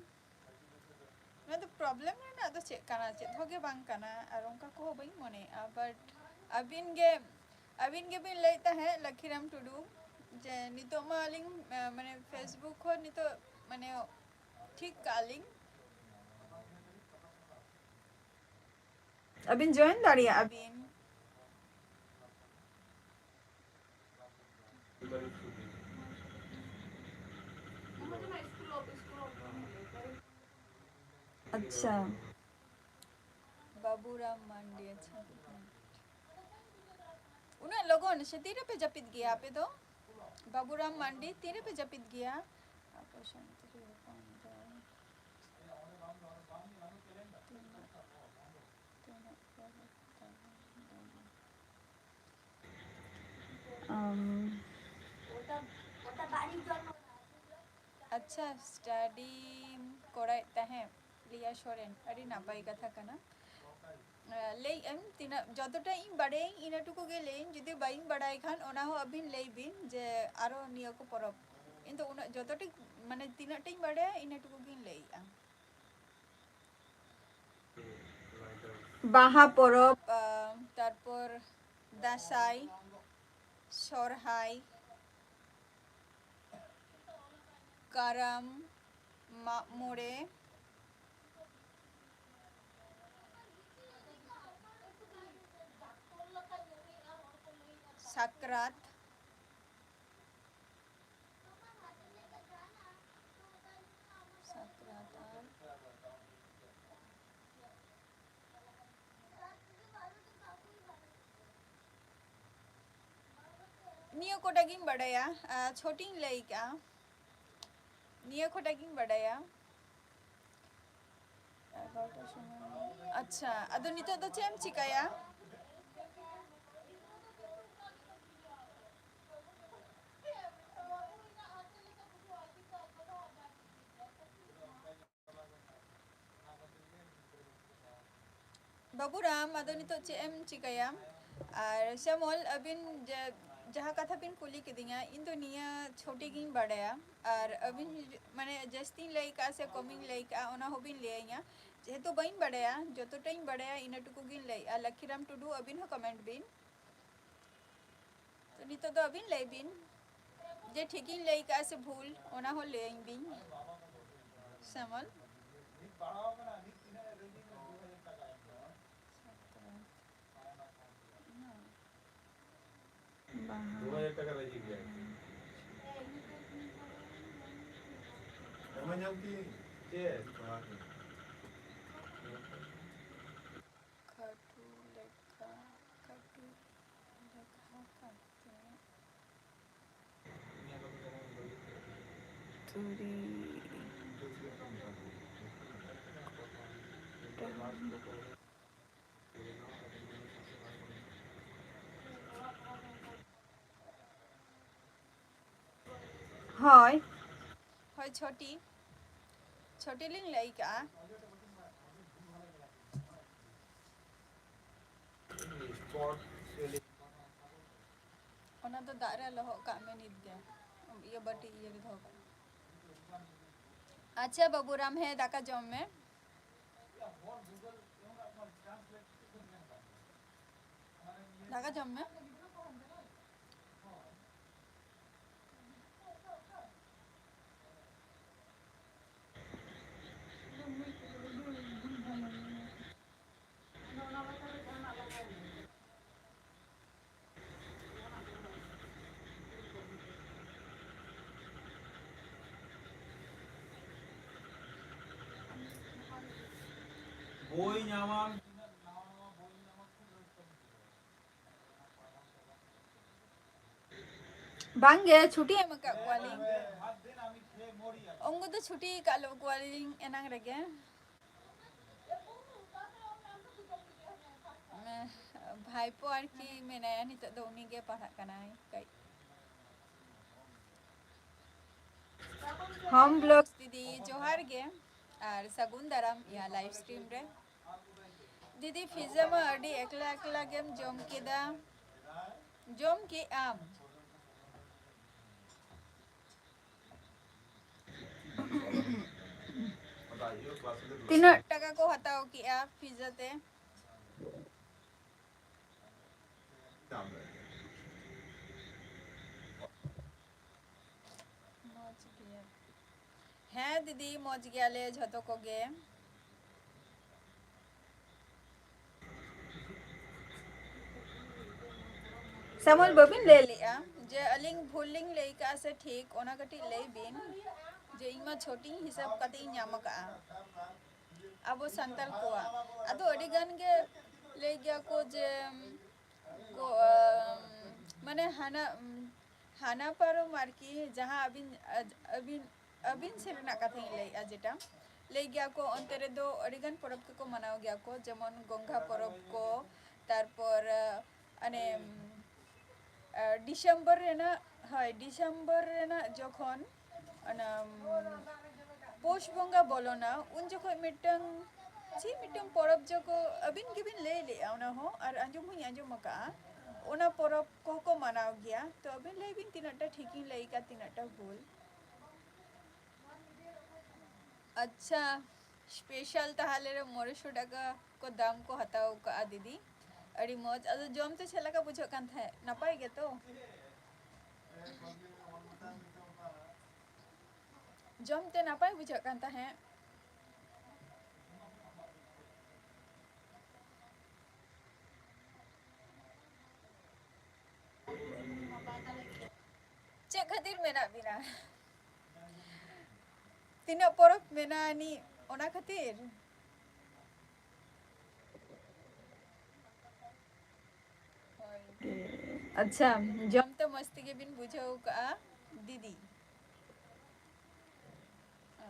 ᱱᱚᱣᱟ ᱫᱚ problem ᱨᱮᱱᱟᱜ ᱫᱚ ᱪᱮᱫ ᱠᱟᱱᱟ? ᱪᱮᱫ ᱦᱚᱸ ᱜᱮ ᱵᱟᱝ ᱠᱟᱱᱟ, ᱟᱨ ᱚᱱᱠᱟ ᱠᱚᱦᱚᱸ ᱵᱟᱹᱧ ᱢᱚᱱᱮᱭᱮᱜᱼᱟ᱾ But ᱟᱹᱵᱤᱱ ᱜᱮ, ᱟᱹᱵᱤᱱ ᱜᱮᱵᱤᱱ ᱞᱟᱹᱭᱮᱫ ᱛᱟᱦᱮᱸᱫ, ᱞᱟᱠᱷᱤᱨᱟᱢ ᱴᱩᱰᱩ, ᱡᱮ ᱱᱤᱛᱚᱜ ᱢᱟ ᱟᱹᱞᱤᱧ, ᱮ, ᱢᱟᱱᱮ Facebook ᱦᱚᱸ ᱱᱤᱛᱚᱜ ᱢᱟᱱᱮ ᱴᱷᱤᱠ ᱠᱟᱜᱼᱟ ᱞᱤᱧ᱾ ᱟᱹᱵᱤᱱ join ᱫᱟᱲᱮᱭᱟᱜᱼᱟ ᱵᱤᱱ᱾ ᱟᱪᱪᱷᱟ᱾ ᱵᱟᱵᱩᱨᱟᱢ ᱢᱟᱱᱰᱤ, ᱟᱪᱪᱷᱟ᱾ ᱩᱱᱟᱹᱜ ᱞᱚᱜᱚᱱ ᱥᱮ ᱛᱤᱨᱮᱯᱮ ᱡᱟᱹᱯᱤᱫ ᱜᱮᱭᱟ ᱟᱯᱮ ᱫᱚ? ᱵᱟᱵᱩᱨᱟᱢ ᱢᱟᱱᱰᱤ, ᱛᱤᱨᱮᱯᱮ ᱡᱟᱹᱯᱤᱫ ᱜᱮᱭᱟ? ᱟᱵᱚ ᱥᱟᱱᱛᱟᱲᱤ ᱦᱚᱯᱚᱱ ᱫᱚ ᱛᱤᱱᱟᱹᱜ, ᱛᱤᱱᱟᱹᱜ ᱯᱚᱨᱮ ᱛᱟᱦᱮᱸ ᱫᱟᱲᱮᱭᱟᱜᱼᱟ? ᱟᱢ, ᱟᱪᱪᱷᱟ, studyᱢ ᱠᱚᱨᱟᱣᱮᱫ ᱛᱟᱦᱮᱸᱫ, ᱞᱤᱭᱟ ᱥᱚᱨᱮᱱ, ᱟᱹᱰᱤ ᱱᱟᱯᱟᱭ ᱠᱟᱛᱷᱟ ᱠᱟᱱᱟ᱾ ᱟᱸ, ᱞᱟᱹᱭᱮᱫ ᱟᱹᱧ, ᱛᱤᱱᱟᱹᱜ, ᱡᱚᱛᱚᱴᱟ ᱤᱧ ᱵᱟᱲᱟᱭᱟᱹᱧ, ᱤᱱᱟᱹ ᱴᱩᱠᱩ ᱜᱮ ᱞᱟᱹᱭᱟᱹᱧ᱾ ᱡᱩᱫᱤ ᱵᱟᱹᱧ ᱵᱟᱲᱟᱭ ᱠᱷᱟᱱ, ᱚᱱᱟ ᱦᱚᱸ ᱟᱹᱵᱤᱱ ᱞᱟᱹᱭ ᱵᱤᱱ ᱡᱮ ᱟᱨᱚ ᱱᱤᱭᱟᱹ ᱠᱚ ᱯᱚᱨᱚᱵᱽ᱾ ᱤᱧ ᱫᱚ ᱩᱱᱟᱹᱜ, ᱡᱚᱛᱚᱴᱤ, ᱢᱟᱱᱮ, ᱛᱤᱱᱟᱹᱜ ᱴᱟᱧ ᱵᱟᱲᱟᱭᱟ, ᱤᱱᱟᱹ ᱴᱩᱠᱩ ᱜᱤᱧ ᱞᱟᱹᱭᱮᱜᱼᱟ᱾ ᱵᱟᱦᱟ ᱯᱚᱨᱚᱵᱽ, ᱟᱸ, ᱛᱟᱨᱯᱚᱨ ᱫᱟᱸᱥᱟᱭ, ᱥᱚᱨᱦᱟᱭ, ᱠᱟᱨᱟᱢ, ᱢᱟᱜ ᱢᱚᱬᱮ, ᱥᱟᱠᱨᱟᱛ, ᱠᱚᱴᱟ ᱜᱤᱧ ᱵᱟᱰᱟᱭᱟ, ᱟᱨ ᱪᱷᱚᱴᱤᱧ ᱞᱟᱹᱭ ᱠᱟᱜᱼᱟ᱾ ᱱᱤᱭᱟᱹ ᱠᱚᱴᱟ ᱜᱤᱧ ᱵᱟᱰᱟᱭᱟ᱾ ᱮᱜᱟᱨᱚᱴᱟ ᱥᱚᱢᱚᱭ᱾ ᱟᱪᱪᱷᱟ, ᱟᱫᱚ ᱱᱤᱛᱚᱜ ᱫᱚ ᱪᱮᱫ ᱮᱢ ᱪᱤᱠᱟᱹᱭᱟ? ᱵᱟᱹᱵᱩᱨᱟᱢ, ᱟᱫᱚ ᱱᱤᱛᱚᱜ ᱪᱮᱫ ᱮᱢ ᱪᱤᱠᱟᱹᱭᱟᱢ? ᱟᱨ ᱥᱮᱢᱚᱞ, ᱟᱹᱵᱤᱱ ᱡᱮ ᱡᱟᱦᱟᱸ ᱠᱟᱛᱷᱟ ᱵᱤᱱ ᱠᱩᱞᱤ ᱠᱤᱫᱤᱧᱟ, ᱤᱧ ᱫᱚ ᱱᱤᱭᱟᱹ ᱪᱷᱚᱴᱤ ᱜᱤᱧ ᱵᱟᱰᱟᱭᱟ᱾ ᱟᱨ ᱟᱹᱵᱤᱱ ᱡᱩᱫᱤ, ᱢᱟᱱᱮ, ᱡᱟᱹᱥᱛᱤᱧ ᱞᱟᱹᱭ ᱠᱟᱜᱼᱟ ᱥᱮ ᱠᱚᱢᱤᱧ ᱞᱟᱹᱭ ᱠᱟᱜᱼᱟ, ᱚᱱᱟ ᱦᱚᱸᱵᱤᱱ ᱞᱟᱹᱭᱟᱹᱧᱟ᱾ ᱡᱮᱦᱮᱛᱩ ᱵᱟᱹᱧ ᱵᱟᱰᱟᱭᱟ, ᱡᱚᱛᱚᱴᱟᱧ ᱵᱟᱰᱟᱭᱟ ᱤᱱᱟᱹ ᱴᱩᱠᱩ ᱜᱤᱧ ᱞᱟᱹᱭᱮᱜᱼᱟ᱾ ᱞᱟᱠᱷᱤᱨᱟᱢ ᱴᱩᱰᱩ, ᱟᱹᱵᱤᱱ ᱦᱚᱸ ᱠᱚᱢᱮᱱᱴ ᱵᱤᱱ᱾ ᱛᱚ, ᱱᱤᱛᱚᱜ ᱫᱚ ᱟᱹᱵᱤᱱ ᱞᱟᱹᱭ ᱵᱤᱱ ᱡᱮ ᱴᱷᱤᱠᱤᱧ ᱞᱟᱹᱭ ᱠᱟᱜᱼᱟ ᱥᱮ ᱵᱷᱩᱞ, ᱚᱱᱟ ᱦᱚᱸ ᱞᱟᱹᱭᱟᱹᱧ ᱵᱤᱱ᱾ ᱥᱮᱢᱚᱞ᱾ ᱵᱟᱦᱟ᱾ ᱫᱩ ᱦᱟᱡᱟᱨ ᱴᱟᱠᱟ ᱨᱮ ᱡᱤᱵ ᱜᱮᱭᱟ᱾ ᱮᱢᱟ ᱧᱟᱢ ᱠᱤ ᱪᱮᱫ? ᱠᱟᱹᱴᱩ ᱞᱮᱠᱟ, ᱠᱟᱹᱴᱩ ᱞᱮᱠᱟ ᱠᱟᱛᱮ ᱛᱩᱨᱤ᱾ ᱦᱳᱭ᱾ ᱦᱳᱭ, ᱪᱷᱚᱴᱤ᱾ ᱪᱷᱚᱴᱤ ᱞᱤᱧ ᱞᱟᱹᱭ ᱠᱟᱜᱼᱟ᱾ ᱚᱱᱟ ᱫᱚ ᱫᱟᱜ ᱨᱮ ᱞᱚᱦᱚᱫ ᱠᱟᱜ ᱢᱮ ᱱᱤᱛ ᱜᱮ᱾ ᱤᱭᱟᱹ ᱵᱟᱹᱴᱤ ᱤᱭᱟᱹ ᱨᱮ ᱫᱚᱦᱚ ᱠᱟᱜ ᱢᱮ᱾ ᱟᱪᱪᱷᱟ ᱵᱟᱹᱵᱩᱨᱟᱢ, ᱦᱮᱸ, ᱫᱟᱠᱟ ᱡᱚᱢ ᱢᱮ᱾ ᱫᱟᱠᱟ ᱡᱚᱢ ᱢᱮ᱾ ᱵᱳᱭ ᱧᱟᱢᱟᱢ᱾ ᱛᱤᱱᱟᱹᱜ ᱱᱟᱣᱟ ᱱᱟᱣᱟ ᱵᱳᱭ ᱧᱟᱢᱟ, ᱠᱷᱩᱵ ᱨᱟᱹᱥᱠᱟᱹ ᱵᱩᱡᱷᱟᱹᱜᱼᱟ᱾ ᱚᱱᱟ ᱯᱟᱲᱦᱟᱣ ᱪᱟᱵᱟ ᱠᱟᱛᱮ᱾ ᱵᱟᱝᱜᱮ, ᱪᱷᱩᱴᱤ ᱮᱢ ᱟᱠᱟᱫ ᱠᱚᱣᱟᱞᱤᱧ᱾ ᱩᱱᱠᱩ ᱫᱚ ᱪᱷᱩᱴᱤ ᱟᱠᱟᱫ ᱞᱚ-, ᱠᱚᱣᱟᱞᱤᱧ ᱮᱱᱟᱝ ᱨᱮᱜᱮ᱾ ᱵᱷᱟᱭᱯᱳ ᱟᱨᱠᱤ ᱢᱮᱱᱟᱭᱟ ᱱᱤᱛᱚᱜ ᱫᱚ, ᱩᱱᱤ ᱜᱮ ᱯᱟᱲᱦᱟᱜ ᱠᱟᱱᱟᱭ ᱠᱟᱹᱡ᱾ ᱦᱳᱢ ᱵᱞᱚᱜᱥ ᱫᱤᱫᱤ, ᱡᱚᱦᱟᱨ ᱜᱮ ᱟᱨ ᱥᱟᱹᱜᱩᱱ ᱫᱟᱨᱟᱢ ᱤᱧᱟᱹᱜ ᱞᱟᱭᱤᱵᱷ ᱥᱴᱨᱤᱢ ᱨᱮ᱾ ᱫᱤᱫᱤ, ᱯᱤᱡᱡᱟ ᱢᱟ ᱟᱹᱰᱤ ᱮᱠᱞᱟ ᱮᱠᱞᱟ ᱜᱮᱢ ᱡᱚᱢ ᱠᱮᱫᱟ, ᱡᱚᱢ ᱠᱮᱜ ᱟᱢ? ᱛᱤᱱᱟᱹᱜ ᱴᱟᱠᱟ ᱠᱚ ᱦᱟᱛᱟᱣ ᱠᱮᱜᱼᱟ ᱯᱤᱡᱡᱟ ᱛᱮ? ᱢᱚᱡᱽ ᱜᱮᱭᱟ᱾ ᱦᱮᱸ ᱫᱤᱫᱤ, ᱢᱚᱡᱽ ᱜᱮᱭᱟᱞᱮ ᱡᱷᱚᱛᱚ ᱠᱚᱜᱮ᱾ ᱥᱟᱢᱩᱞ, ᱵᱟᱹᱵᱤᱱ ᱞᱟᱹᱭ ᱞᱮᱜᱼᱟ ᱡᱮ ᱟᱹᱞᱤᱧ ᱵᱷᱩᱞ ᱞᱤᱧ ᱞᱟᱹᱭ ᱠᱟᱜᱼᱟ ᱥᱮ ᱴᱷᱤᱠ, ᱚᱱᱟ ᱠᱟᱹᱴᱤᱡ ᱞᱟᱹᱭ ᱵᱤᱱ, ᱡᱮ ᱤᱧ ᱢᱟ ᱪᱷᱚᱴᱤᱧ ᱦᱤᱥᱟᱹᱵ ᱠᱟᱛᱮ ᱤᱧ ᱧᱟᱢ ᱟᱠᱟᱜᱼᱟ᱾ ᱟᱵᱚ ᱥᱟᱱᱛᱟᱲ ᱠᱚᱣᱟᱜ ᱟᱫᱚ ᱟᱹᱰᱤ ᱜᱟᱱ ᱜᱮ ᱞᱟᱹᱭ ᱜᱮᱭᱟ ᱠᱚ ᱡᱮ ᱠᱚ, ᱟᱢ, ᱢᱟᱱᱮ ᱦᱟᱱᱟ, ᱩᱢ, ᱦᱟᱱᱟ ᱯᱟᱨᱚᱢ ᱟᱨᱠᱤ, ᱡᱟᱦᱟᱸ ᱟᱹᱵᱤᱱ, ᱟᱹᱵᱤᱱ, ᱟᱹᱵᱤᱱ ᱥᱮᱫ ᱨᱮᱱᱟᱜ ᱠᱟᱛᱷᱟᱧ ᱞᱟᱹᱭᱮᱫᱼᱟ, ᱡᱮᱴᱟ ᱞᱟᱹᱭ ᱜᱮᱭᱟ ᱠᱚ ᱚᱱᱛᱮ ᱨᱮᱫᱚ ᱟᱹᱰᱤᱜᱟᱱ ᱯᱚᱨᱚᱵᱽ ᱜᱮᱠᱚ ᱢᱟᱱᱟᱣ ᱜᱮᱭᱟ ᱠᱚ, ᱡᱮᱢᱚᱱ ᱜᱚᱝᱜᱷᱟ ᱯᱚᱨᱚᱵᱽ ᱠᱚ, ᱛᱟᱨᱯᱚᱨ, ᱟᱱᱮ, ᱩᱢ, ᱟᱨ ᱰᱤᱥᱮᱢᱵᱚᱨ ᱨᱮᱱᱟᱜ, ᱦᱳᱭ, ᱰᱤᱥᱮᱢᱵᱚᱨ ᱨᱮᱱᱟᱜ ᱡᱚᱠᱷᱚᱱ ᱚᱱᱟ, ᱩᱢ, ᱯᱳᱥ ᱵᱚᱸᱜᱟ ᱵᱚᱞᱚᱱᱟ, ᱩᱱ ᱡᱚᱠᱷᱚᱱ ᱢᱤᱫᱴᱟᱝ, ᱪᱮᱫ ᱢᱤᱫᱴᱟᱝ ᱯᱚᱨᱚᱵᱽ ᱡᱚᱠᱚ ᱟᱹᱵᱤᱱ ᱜᱮᱵᱤᱱ ᱞᱟᱹᱭ ᱞᱮᱜᱼᱟ ᱚᱱᱟ ᱦᱚᱸ, ᱟᱨ ᱟᱸᱡᱚᱢ ᱦᱚᱸᱧ ᱟᱸᱡᱚᱢ ᱟᱠᱟᱜᱼᱟ, ᱚᱱᱟ ᱯᱚᱨᱚᱵᱽ ᱠᱚᱦᱚᱸ ᱠᱚ ᱢᱟᱱᱟᱣ ᱜᱮᱭᱟ᱾ ᱛᱚ ᱟᱹᱵᱤᱱ ᱞᱟᱹᱭ ᱵᱤᱱ ᱛᱤᱱᱟᱹᱜ ᱴᱟ ᱴᱷᱤᱠᱤᱧ ᱞᱟᱹᱭ ᱟᱠᱟᱫ, ᱛᱤᱱᱟᱹᱜ ᱴᱟ ᱵᱷᱩᱞ᱾ ᱟᱪᱪᱷᱟ, ᱥᱯᱮᱥᱟᱞ ᱛᱟᱦᱚᱞᱮ ᱨᱮ ᱢᱚᱬᱮ ᱥᱚ ᱴᱟᱠᱟ ᱠᱚ ᱫᱟᱢ ᱠᱚ ᱦᱟᱛᱟᱣ ᱠᱟᱜᱼᱟ ᱫᱤᱫᱤ᱾ ᱟᱹᱰᱤ ᱢᱚᱡᱽ᱾ ᱟᱫᱚ ᱡᱚᱢ ᱛᱮ ᱪᱮᱫ ᱞᱮᱠᱟ ᱵᱩᱡᱷᱟᱹᱜ ᱠᱟᱱ ᱛᱟᱦᱮᱸᱫ? ᱱᱟᱯᱟᱭ ᱜᱮᱛᱚ? ᱡᱚᱢ ᱛᱮ ᱱᱟᱯᱟᱭ ᱵᱩᱡᱷᱟᱹᱜ ᱠᱟᱱ ᱛᱟᱦᱮᱸᱫ᱾ ᱪᱮᱫ ᱠᱷᱟᱹᱛᱤᱨ ᱢᱮᱱᱟᱜ ᱵᱤᱱᱟ? ᱛᱤᱱᱟᱹᱜ ᱯᱚᱨᱚᱵᱽ ᱢᱮᱱᱟᱜ ᱟᱹᱱᱤᱡ, ᱚᱱᱟ ᱠᱷᱟᱹᱛᱤᱨ? ᱦᱳᱭ᱾ ᱟᱪᱪᱷᱟ, ᱡᱚᱢ ᱛᱚ ᱢᱚᱡᱽ ᱛᱮᱜᱮ ᱵᱤᱱ ᱵᱩᱡᱷᱟᱹᱣ ᱠᱟᱜᱼᱟ ᱫᱤᱫᱤ᱾ ᱚ,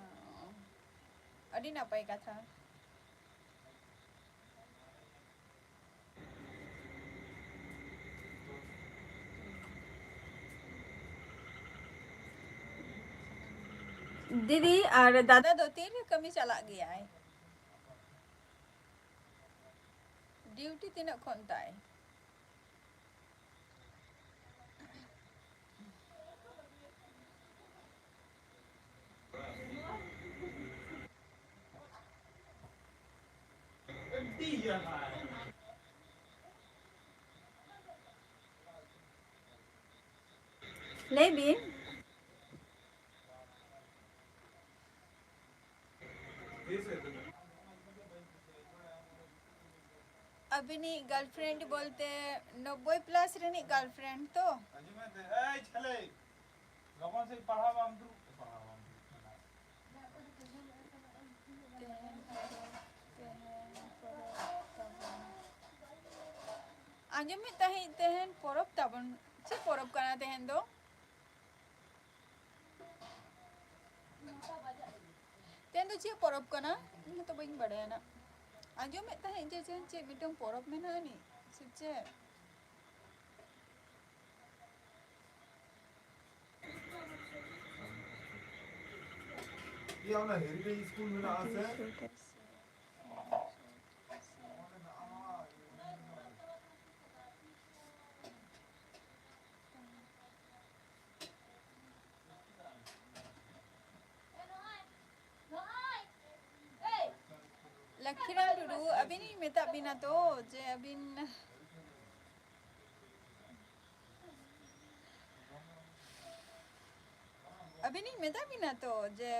ᱟᱹᱰᱤ ᱱᱟᱯᱟᱭ ᱠᱟᱛᱷᱟ᱾ ᱫᱤᱫᱤ ᱟᱨ ᱫᱟᱫᱟ ᱫᱚ ᱛᱤᱨᱮ ᱠᱟᱹᱢᱤ ᱪᱟᱞᱟᱜ ᱜᱮᱭᱟᱭ? ᱰᱤᱭᱩᱴᱤ ᱛᱤᱱᱟᱹᱜ ᱠᱷᱚᱱ ᱛᱟᱭ? ᱞᱟᱹᱭ ᱵᱤᱱ᱾ ᱟᱹᱵᱤᱱᱤᱡ ᱜᱟᱨᱞᱯᱷᱨᱮᱱᱰ ᱵᱚᱞᱛᱮ ᱱᱚᱵᱵᱳᱭ ᱯᱞᱟᱥ ᱨᱤᱱᱤᱡ ᱜᱟᱨᱞᱯᱷᱨᱮᱱᱰ ᱛᱚ? ᱟᱸᱡᱚᱢᱮᱫ ᱛᱮ, ᱮᱭ ᱪᱷᱮᱞᱮ, ᱞᱚᱜᱚᱱ ᱥᱮᱫ ᱯᱟᱲᱦᱟᱣ ᱵᱟᱢ ᱫᱩᱲᱩᱵ, ᱯᱟᱲᱦᱟᱣ ᱵᱟᱢ ᱫᱩᱲᱩᱵ ᱠᱟᱱᱟ᱾ ᱛᱮᱦᱮᱧ ᱯᱚᱨᱚᱵᱽ, ᱛᱮᱦᱮᱧ ᱯᱚᱨᱚᱵᱽ ᱛᱟᱵᱚᱱ᱾ ᱟᱸᱡᱚᱢᱮᱫ ᱛᱟᱦᱮᱸᱫ ᱛᱮᱦᱮᱧ ᱯᱚᱨᱚᱵᱽ ᱛᱟᱵᱚᱱ᱾ ᱪᱮᱫ ᱯᱚᱨᱚᱵᱽ ᱠᱟᱱᱟ ᱛᱮᱦᱮᱧ ᱫᱚ? ᱛᱮᱦᱮᱧ ᱫᱚ ᱪᱮᱫ ᱯᱚᱨᱚᱵᱽ ᱠᱟᱱᱟ? ᱤᱧ ᱦᱚᱸᱛᱚ ᱵᱟᱹᱧ ᱵᱟᱲᱟᱭᱟ ᱱᱟᱜ᱾ ᱟᱸᱡᱚᱢᱮᱫ ᱛᱟᱦᱮᱸᱫ ᱡᱮ ᱛᱮᱦᱮᱧ ᱪᱮᱫ ᱢᱤᱫᱴᱟᱝ ᱯᱚᱨᱚᱵᱽ ᱢᱮᱱᱟᱜᱼᱟ ᱟᱹᱱᱤᱡ, ᱥᱮ ᱪᱮᱫ? ᱤᱭᱟᱹ, ᱚᱱᱟ ᱦᱮᱨᱤᱴᱮᱡᱽ ᱥᱠᱩᱞ ᱢᱮᱱᱟᱜᱼᱟ ᱥᱮ? ᱞᱚᱠᱠᱷᱤᱨᱟᱢ ᱴᱩᱰᱩ, ᱟᱹᱵᱤᱱᱤᱧ ᱢᱮᱛᱟᱫ ᱵᱤᱱᱟ ᱛᱚ ᱡᱮ ᱟᱹᱵᱤᱱ, ᱟᱹᱵᱤᱱᱤᱧ ᱢᱮᱛᱟᱫ ᱵᱤᱱᱟ ᱛᱚ ᱡᱮ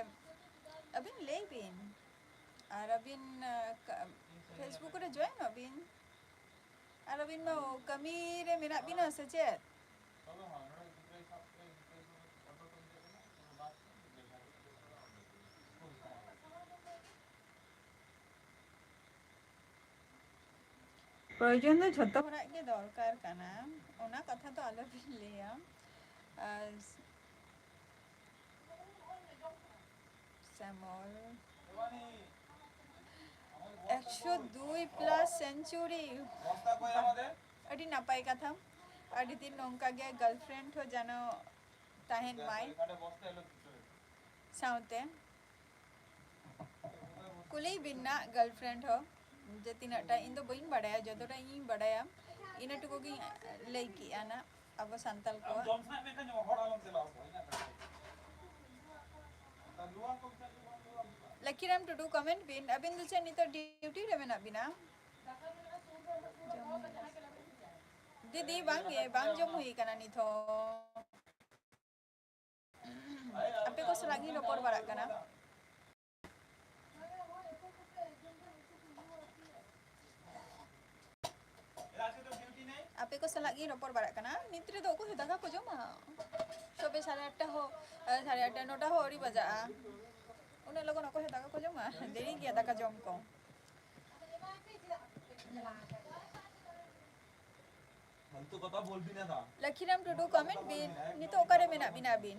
ᱟᱹᱵᱤᱱ ᱞᱟᱹᱭ ᱵᱤᱱ᱾ ᱟᱨ ᱟᱹᱵᱤᱱ, ᱟᱸ, ᱠᱟ-, Facebook ᱨᱮ ᱡᱚᱭᱮᱱᱚᱜ ᱵᱤᱱ᱾ ᱟᱨ ᱟᱹᱵᱤᱱ ᱢᱟ ᱠᱟᱹᱢᱤ ᱨᱮ ᱢᱮᱱᱟᱜ ᱵᱤᱱᱟ ᱥᱮ ᱪᱮᱫ? ᱯᱨᱚᱭᱳᱡᱚᱱ ᱫᱚ ᱡᱷᱚᱛᱚ ᱦᱚᱲᱟᱜ ᱜᱮ ᱫᱚᱨᱠᱟᱨ ᱠᱟᱱᱟ᱾ ᱚᱱᱟ ᱠᱟᱛᱷᱟ ᱫᱚ ᱟᱞᱚᱵᱤᱱ ᱞᱟᱹᱭᱟ᱾ ᱟᱨ ᱥᱮᱢᱚᱞ ᱮᱠᱥᱚ ᱫᱩᱭ plus century᱾ ᱟᱹᱰᱤ ᱱᱟᱯᱟᱭ ᱠᱟᱛᱷᱟ᱾ ᱟᱹᱰᱤ ᱫᱤᱱ ᱱᱚᱝᱠᱟ ᱜᱮ girlfriend ᱦᱚᱸ ᱡᱮᱱᱚ ᱛᱟᱦᱮᱱ ᱢᱟᱭ ᱥᱟᱶᱛᱮ᱾ ᱠᱩᱞᱤᱭ ᱵᱤᱱ ᱱᱟ girlfriend ᱦᱚᱸ, ᱡᱮ ᱛᱤᱱᱟᱹᱜ ᱴᱟ, ᱤᱧ ᱫᱚ ᱵᱟᱹᱧ ᱵᱟᱲᱟᱭᱟ, ᱡᱚᱛᱚᱴᱟ ᱤᱧᱤᱧ ᱵᱟᱲᱟᱭᱟ ᱤᱱᱟᱹ ᱴᱩᱠᱩ ᱜᱤᱧ ᱞᱟᱹᱭ ᱠᱮᱜᱼᱟ ᱱᱟ ᱟᱵᱚ ᱥᱟᱱᱛᱟᱲ ᱠᱚᱣᱟᱜ᱾ ᱞᱟᱠᱤᱨᱟᱢ ᱴᱩᱰᱩ, comment ᱵᱤᱱ, ᱟᱹᱵᱤᱱ ᱫᱚ ᱪᱮᱫ ᱱᱤᱛᱚᱜ duty ᱨᱮ ᱢᱮᱱᱟᱜ ᱵᱤᱱᱟ? ᱫᱤᱫᱤ, ᱵᱟᱝ ᱜᱮ, ᱵᱟᱝ ᱡᱚᱢ ᱦᱩᱭ ᱠᱟᱱᱟ ᱱᱤᱛ ᱦᱚᱸ᱾ ᱟᱯᱮ ᱠᱚ ᱥᱟᱞᱟᱜ ᱜᱤᱧ ᱨᱚᱯᱚᱲ ᱵᱟᱲᱟᱜ ᱠᱟᱱᱟ᱾ ᱟᱯᱮ ᱠᱚ ᱥᱟᱞᱟᱜ ᱜᱤᱧ ᱨᱚᱯᱚᱲ ᱵᱟᱲᱟᱜ ᱠᱟᱱᱟ᱾ ᱱᱤᱛ ᱨᱮᱫᱚ ᱚᱠᱚᱭ ᱦᱚᱸ ᱫᱟᱠᱟ ᱠᱚ ᱡᱚᱢᱟ? ᱛᱚᱵᱮ ᱥᱟᱲᱮ ᱟᱴᱴᱟ ᱦᱚᱸ, ᱥᱟᱲᱮ ᱟᱴᱴᱟ, ᱱᱚᱴᱟ ᱦᱚᱸ ᱟᱹᱣᱨᱤ ᱵᱟᱡᱟᱜᱼᱟ᱾ ᱩᱱᱟᱹᱜ ᱞᱚᱜᱚᱱ ᱚᱠᱚᱭ ᱦᱚᱸ ᱫᱟᱠᱟ ᱠᱚ ᱡᱚᱢᱟ? ᱫᱮᱨᱤ ᱜᱮᱭᱟ ᱫᱟᱠᱟ ᱡᱚᱢ ᱠᱚ᱾ ᱯᱷᱟᱞᱛᱩ ᱠᱟᱛᱷᱟ ᱵᱚᱞᱵᱤ ᱱᱟ ᱫᱟ᱾ ᱞᱟᱠᱷᱤᱨᱟᱢ ᱴᱩᱰᱩ, comment ᱵᱤᱱ, ᱱᱤᱛᱚᱜ ᱚᱠᱟᱨᱮ ᱢᱮᱱᱟᱜ ᱵᱤᱱᱟ ᱟᱹᱵᱤᱱ?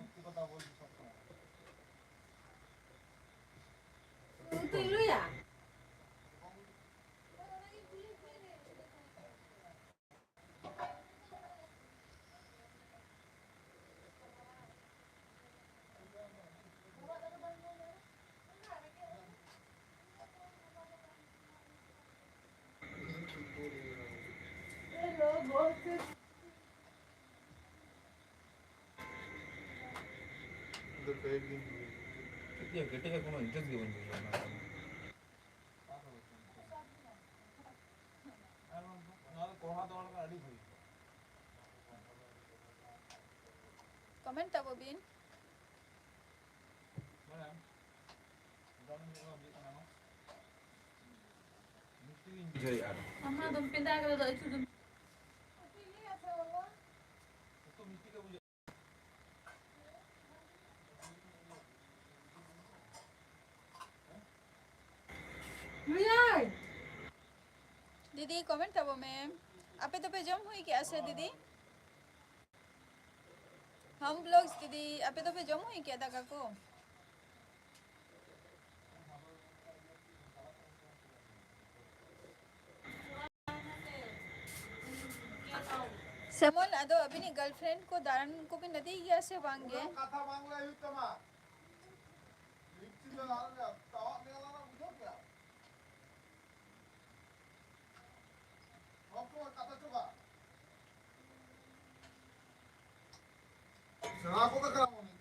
ᱠᱟᱹᱴᱤᱡ ᱠᱟᱹᱴᱤᱡ ᱠᱳᱱᱳ interest ᱜᱮ ᱵᱟᱹᱧ ᱵᱩᱡᱷᱟᱹᱣᱟ ᱚᱱᱟ ᱠᱚ᱾ ᱱᱚᱣᱟ ᱫᱚ ᱠᱚᱲᱦᱟ ᱫᱚ ᱟᱹᱰᱤ ᱵᱷᱟᱹᱜᱤ᱾ Comment ᱛᱟᱵᱚ ᱵᱤᱱ᱾ ᱵᱩᱡᱷᱟᱹᱣᱮᱫᱼᱟ᱾ ᱟᱢ ᱢᱟ ᱫᱚᱢ ᱯᱮᱸᱫᱟ ᱠᱟᱫᱟ, ᱫᱚ ᱟᱹᱪᱩᱨ ᱫᱚ᱾ ᱫᱤᱫᱤ, comment ᱛᱟᱵᱚ ᱢᱮ᱾ ᱟᱯᱮ ᱫᱚᱯᱮ ᱡᱚᱢ ᱦᱩᱭ ᱠᱮᱜᱼᱟ ᱥᱮ ᱫᱤᱫᱤ? हम ब्लॉग्स दीदी, ᱟᱯᱮ ᱫᱚᱯᱮ ᱡᱚᱢ ᱦᱩᱭ ᱠᱮᱫᱟ ᱫᱟᱠᱟ ᱠᱚ? ᱥᱮᱢᱚᱞ, ᱟᱫᱚ ᱟᱹᱵᱤᱱᱤᱡ ᱜᱟᱨᱞᱯᱷᱨᱮᱱᱰ ᱠᱚ ᱫᱟᱬᱟᱱ ᱠᱚᱵᱤᱱ ᱤᱫᱤᱭ ᱜᱮᱭᱟ ᱥᱮ ᱵᱟᱝ ᱜᱮ? ᱠᱟᱛᱷᱟ ᱵᱟᱝ ᱞᱟᱹᱭ ᱦᱩᱭᱩᱜ ᱛᱟᱢᱟ᱾ ᱢᱤᱫ ᱪᱤᱞᱟᱹ ᱟᱨ ᱛᱟᱣᱟᱜ ᱢᱮ, ᱚᱱᱟ ᱵᱩᱡᱷᱟᱹᱣ ᱠᱮᱫᱟ? ᱦᱚᱲ ᱠᱚ ᱠᱟᱛᱷᱟ ᱪᱚ ᱵᱟᱝ? ᱥᱮᱬᱟ ᱠᱚ ᱠᱟᱱᱟ ᱢᱚᱱᱮ᱾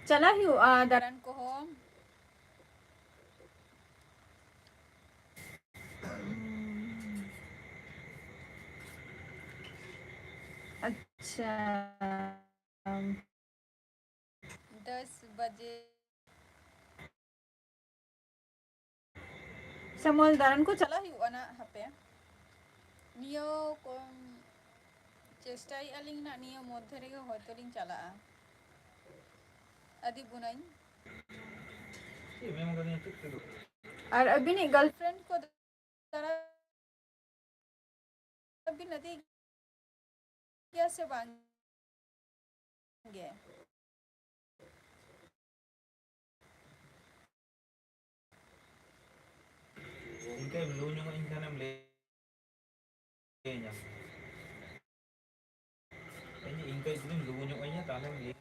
ᱪᱟᱞᱟᱜ ᱦᱩᱭᱩᱜᱼᱟ ᱫᱟᱬᱟᱱ ᱠᱚᱦᱚᱸ᱾ ᱟᱪᱪᱷᱟ᱾ ᱫᱚᱥ ᱵᱟᱡᱮ᱾ ᱥᱮᱢᱚᱞ, ᱫᱟᱬᱟᱱ ᱠᱚ ᱪᱟᱞᱟᱜ ᱦᱩᱭᱩᱜᱼᱟ ᱱᱟᱜ, ᱦᱟᱯᱮ᱾ ᱱᱤᱭᱟᱹ ᱠᱚ ᱪᱮᱥᱴᱟᱭᱮᱫᱼᱟ ᱞᱤᱧ ᱱᱟᱜ, ᱱᱤᱭᱟᱹ ᱢᱚᱫᱽᱫᱷᱮ ᱨᱮᱜᱮ ᱦᱚᱭᱛᱚ ᱞᱤᱧ ᱪᱟᱞᱟᱜᱼᱟ᱾ ᱟᱹᱫᱤ ᱵᱩᱱᱟᱹᱧ᱾ ᱪᱮᱫ ᱢᱮᱱ ᱠᱟᱫᱤᱧᱟ, ᱪᱮᱫ ᱛᱮᱫᱚ? ᱟᱨ ᱟᱹᱵᱤᱱᱤᱡ ᱜᱟᱨᱞᱯᱷᱨᱮᱱᱰ ᱠᱚ ᱫᱟᱬᱟ ᱵᱤᱱ ᱤᱫᱤ ᱜᱮᱭᱟ ᱥᱮ ᱵᱟᱝ ᱜᱮ? ᱤᱱᱠᱟᱹ ᱞᱩ ᱧᱚᱜ ᱤᱧ ᱠᱷᱟᱱᱮᱢ ᱞᱟᱹᱭ ᱤᱧᱟ᱾ ᱤᱧ ᱤᱱᱠᱟᱹ ᱡᱩᱫᱤᱢ ᱞᱩ ᱧᱚᱜ ᱤᱧᱟ, ᱛᱟᱦᱞᱮᱢ ᱞᱟᱹᱭ ᱤᱧᱟ᱾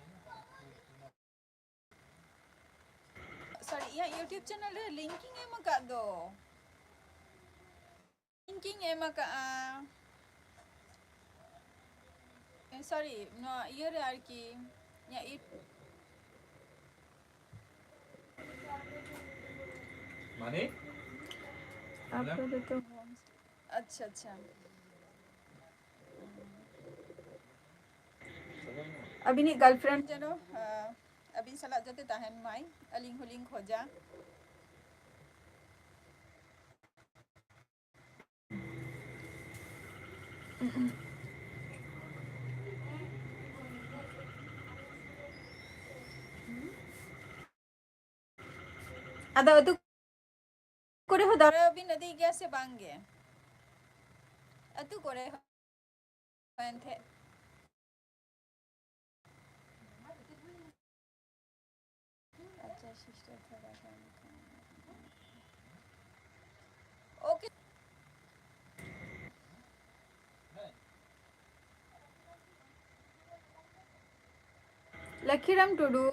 ᱥᱚᱨᱤ, ᱤᱧᱟᱹᱜ YouTube ᱪᱮᱱᱮᱞ ᱨᱮ ᱞᱤᱝᱠ ᱤᱧ ᱮᱢ ᱟᱠᱟᱫ ᱫᱚ᱾ ᱞᱤᱝᱠ ᱤᱧ ᱮᱢ ᱟᱠᱟᱫᱼᱟ᱾ ᱥᱚᱨᱤ, ᱱᱚᱣᱟ ᱤᱭᱟᱹ ᱨᱮ ᱟᱨᱠᱤ, ᱤᱧᱟᱹᱜ ᱤᱭᱩ- ᱢᱟᱱᱮ? ᱟᱯᱟᱛᱚᱛᱚ ᱦᱳᱢ᱾ ᱟᱪᱪᱷᱟ, ᱟᱪᱪᱷᱟ᱾ ᱟᱹᱵᱤᱱᱤᱡ ᱜᱟᱨᱞᱯᱷᱨᱮᱱᱰ ᱡᱮᱱᱚ, ᱟᱸ, ᱟᱹᱵᱤᱱ ᱥᱟᱞᱟᱜ ᱡᱟᱛᱮ ᱛᱟᱦᱮᱱ ᱢᱟᱭ, ᱟᱹᱞᱤᱧ ᱦᱚᱸᱞᱤᱧ ᱠᱷᱚᱡᱟ᱾ ᱟᱫᱚ ᱟᱹᱛᱩ ᱠᱚᱨᱮ ᱦᱚᱸ ᱫᱟᱬᱟ ᱵᱤᱱ ᱤᱫᱤ ᱜᱮᱭᱟ ᱥᱮ ᱵᱟᱝ ᱜᱮ? ᱟᱹᱛᱩ ᱠᱚᱨᱮ ᱦᱚᱸ ᱮᱱᱛᱮ᱾ ᱟᱪᱪᱷᱟ, sister ᱛᱷᱚᱲᱟ ᱜᱟᱱ᱾ OK᱾ ᱞᱟᱠᱷᱤᱨᱟᱢ ᱴᱩᱰᱩ,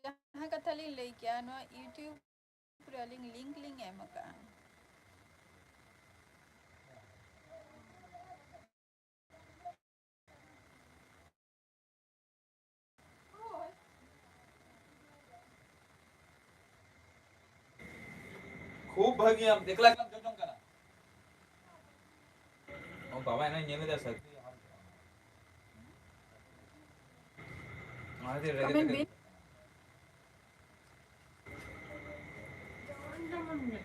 ᱡᱟᱦᱟᱸ ᱠᱟᱛᱷᱟ ᱞᱤᱧ ᱞᱟᱹᱭ ᱠᱮᱜᱼᱟ, ᱱᱚᱣᱟ YouTube ᱨᱮ ᱟᱹᱞᱤᱧ link ᱞᱤᱧ ᱮᱢ ᱟᱠᱟᱜᱼᱟ᱾ ᱠᱷᱩᱵ ᱵᱷᱟᱹᱜᱤ, ᱟᱢ ᱮᱠᱞᱟ ᱮᱠᱞᱟᱢ ᱡᱚᱡᱚᱢ ᱠᱟᱱᱟ᱾ ᱚ ᱵᱟᱵᱟ, ᱮᱱᱟᱝ ᱧᱮᱞ ᱞᱮᱫᱟ ᱥᱟᱹᱨᱤ᱾ ᱚᱱᱟ ᱠᱷᱟᱹᱛᱤᱨ ᱨᱮᱜᱮ ᱠᱟᱹᱢᱤ ᱛᱟᱠᱚ ᱵᱤᱱ᱾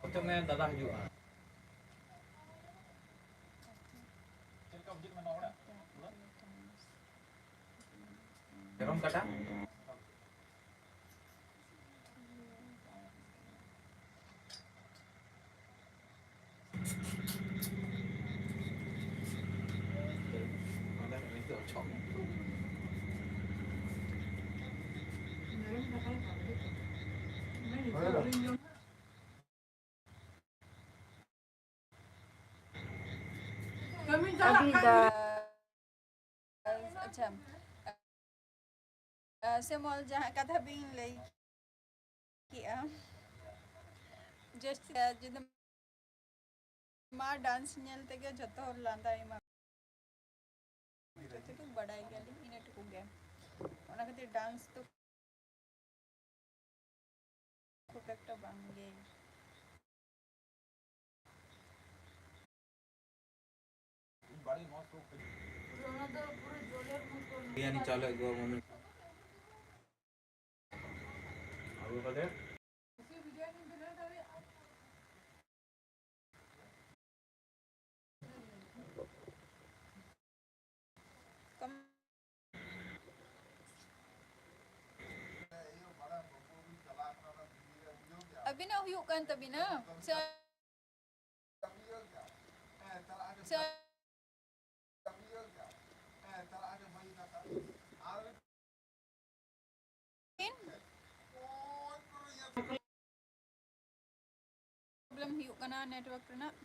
ᱚᱪᱚᱜ ᱢᱮ, ᱫᱟᱫᱟ ᱦᱤᱡᱩᱜᱼᱟ᱾ ᱢᱮᱨᱚᱢ ᱠᱟᱴᱟ? ᱟᱹᱰᱤ ᱫᱟ-, ᱟᱪᱪᱷᱟ, ᱥᱮᱢᱚᱞ, ᱡᱟᱦᱟᱸ ᱠᱟᱛᱷᱟ ᱵᱤᱱ ᱞᱟᱹᱭ ᱠᱮᱜᱼᱟ, ᱡᱟᱹᱥᱛᱤ ᱡᱩᱫᱤ ᱢᱟ dance ᱧᱮᱞ ᱛᱮᱜᱮ ᱡᱚᱛᱚ ᱦᱚᱲ ᱞᱟᱸᱫᱟ ᱮᱢᱟ᱾ ᱡᱚᱛᱚ ᱴᱩᱠᱩ ᱵᱟᱰᱟᱭ ᱜᱮᱭᱟᱞᱤᱧ, ᱤᱱᱟᱹ ᱴᱩᱠᱩ ᱜᱮ᱾ ᱚᱱᱟ ᱠᱷᱟᱹᱛᱤᱨ dance ᱫᱚ একটা বাঙালি। বিরিয়ানি চালু একবার মনে। আলু ভাজা। ᱟᱹᱵᱤᱱᱟᱜ ᱦᱩᱭᱩᱜ ᱠᱟᱱ ᱛᱟᱹᱵᱤᱱᱟ ᱥᱮ? ᱥᱮ problem ᱦᱩᱭᱩᱜ ᱠᱟᱱᱟ network ᱨᱮᱱᱟᱜ᱾